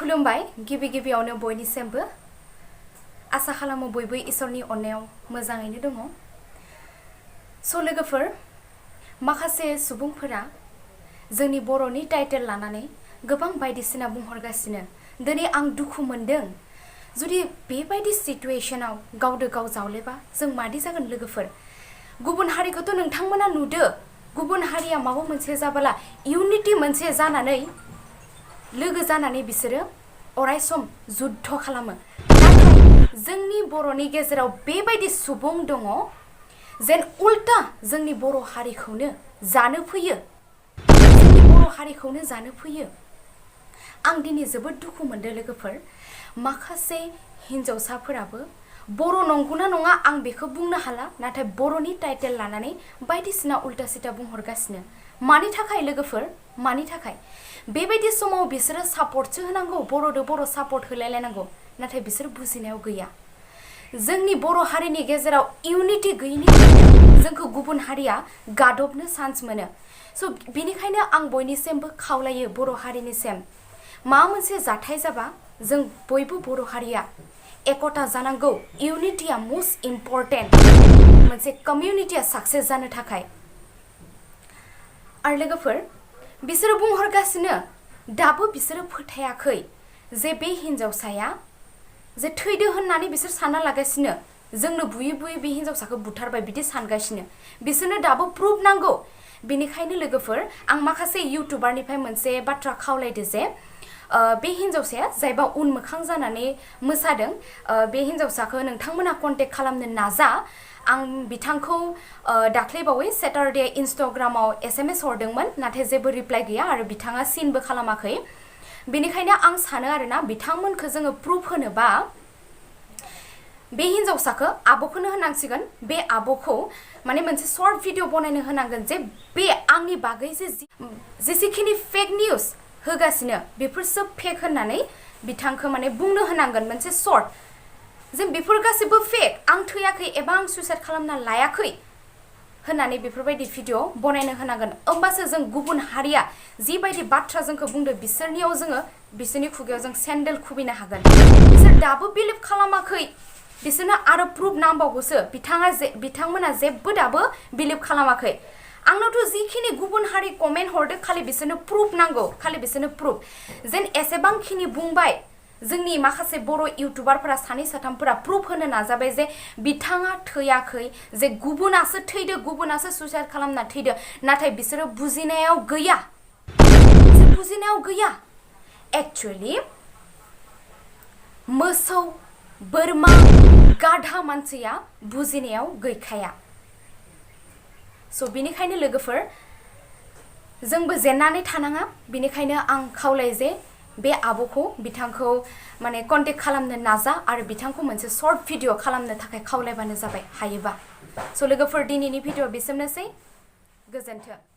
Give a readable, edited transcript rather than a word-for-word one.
खुलुमबाय गिबियावनो बयनिसिमबो आसा खालामो बयबो इसोरनि अननायाव मोजाङैनो दङ। स' लोगोफोर माखासे सुबुंफोरा जोंनि बर'नि टाइटेल लानानै गोबां बायदिसिना बुंहरगासिनो। दिनै आं दुखु मोनदों। जुदि बेबायदि सिचुएशनाव गावदो गाव जावलेबा जों मादि जागोन लोगोफोर? गुबुन हारिखौथ' नोंथांमोना नुदो। गुबुन हारिया माबा मोनसे जाबोला इउनिटि मोनसे जानानै लोगो जानानै बिसोरो अरायसम जुद्ध खालामो। नाथाय जोंनि बर'नि गेजेराव बेबायदि सुबुं दङ जेन उल्टा जोंनि बर' हारिखौनो जानो फैयो। जोंनि बर' हारिखौनो जानो फैयो। आं दिनै जोबोद दुखु मोनदों लोगोफोर। माखासे हिन्जावसाफोराबो बर' नंगौना नङा आं बेखौ बुंनो हाला, नाथाय बर'नि टाइटेल लानानै बायदिसिना उल्टा सिदा बुंहरगासिनो। मानि थाखाय लोगोफोर? मानि थाखाय? बेबायदि समाव बिसोरो सापर्टसो होनांगौ, बर'दो बर' सापर्ट होलायलायनांगौ, नाथाय बिसोर बुजिनायाव गैया। जोंनि बर' हारिनि गेजेराव इउनिटि गैयिनि थाखाय जोंखौ गुबुन हारिया गादबनो चान्स मोनो। स' बेनिखायनो आं बयनिसिमबो खावलायो बर' हारिनिसिम, माबा मोनसे जाथाय जाबा जों बयबो बर' हारिया एकता जानांगौ। इउनिटिया मोस्ट इम्परटेन्ट मोनसे कमिउनिटिया साक्सेस जानो थाखाय। आरो लोगोफोर बिसोरो बुंहरगासिनो दाबो बिसोरो फोथायाखै जे बे हिन्जावसाया जे थैदो होननानै बिसोर सानना लागासिनो। जोंनो बुयै बुयै बे हिन्जावसाखौ बुथारबाय बिदि सानगासिनो। बिसोरनो दाबो प्रुफ नांगौ। बेनिखायनो लोगोफोर आं माखासे इउटुबारनिफ्राय मोनसे बाथ्रा खावलायदो जे बे हिन्जावसाया जायबा उनमोखां जानानै मोसादों बे हिन्जावसाखौ नोंथांमोना कन्टेक्ट खालामनो नाजा। आं बिथांखौ दाख्लैबावै सेटारडे इन्स्टाग्रामाव SMS हरदोंमोन, नाथाय जेबो रिप्लाइ गैया आरो बिथाङा सिनबो खालामाखै। बेनिखायनो आं सानो आरोना बिथांमोनखौ जोङो प्रुफ होनोबा बे हिन्जावसाखौ आब'खौनो होनांसिगोन। बे आब'खौ माने मोनसे सर्ट भिडिअ बनायनो होनांगोन जे बे आंनि बागै जेसेखिनि फेक निउज होगासिनो बेफोर सब फेक होननानै बिथांखौ माने बुंनो होनांगोन मोनसे सर्ट, जे बेफोर गासैबो फेक, आं थैयाखै एबा आं सुइसाइड खालामना लायाखै होननानै बेफोरबायदि भिडिअ बनायनो होनांगोन। होमबासो जों गुबुन हारिया जिबायदि बाथ्रा जोंखौ बुंदो बिसोरनियाव जोङो बिसोरनि खुगायाव जों सेन्देल खुबैनो हागोन। बिसोर दाबो बिलिभ खालामाखै, बिसोरनो आरो प्रुफ नांबावगौसो। बिथांमोना जेबो दाबो बिलिभ खालामाखै। आंनावथ' जिखिनि गुबुन हारि कमेन्ट हरदो खालि बिसोरनो प्रुफ नांगौ, खालि बिसोरनो प्रुफ। जेन एसेबांखिनि बुंबाय जोंनि माखासे बर' इउटुबारफोरा सानै साथामफोरा प्रुफ होनो नाजाबाय जे बिथाङा थैयाखै, जे गुबुनासो थैदो, गुबुनासो सुइसाइड खालामना थैदो, नाथाय बिसोरो बुजिनायाव गैया। बिसोर बुजिनायाव गैया। एक्चुअलि मोसौ बोरमा गाधा मानसिया बुजिनायाव गैखाया। स' बेनिखायनो लोगोफोर जोंबो जेननानै थानाङा। बेनिखायनो आं खावलायो जे बे आब'खौ बिथांखौ माने कन्टेक्ट खालामनो नाजा आरो बिथांखौ मोनसे सर्ट भिडिअ खालामनो थाखाय खावलायबानो जाबाय हायोबा। स' लोगोफोर दिनैनि भिडिअ बेसेमनोसै। गोजोन्थों।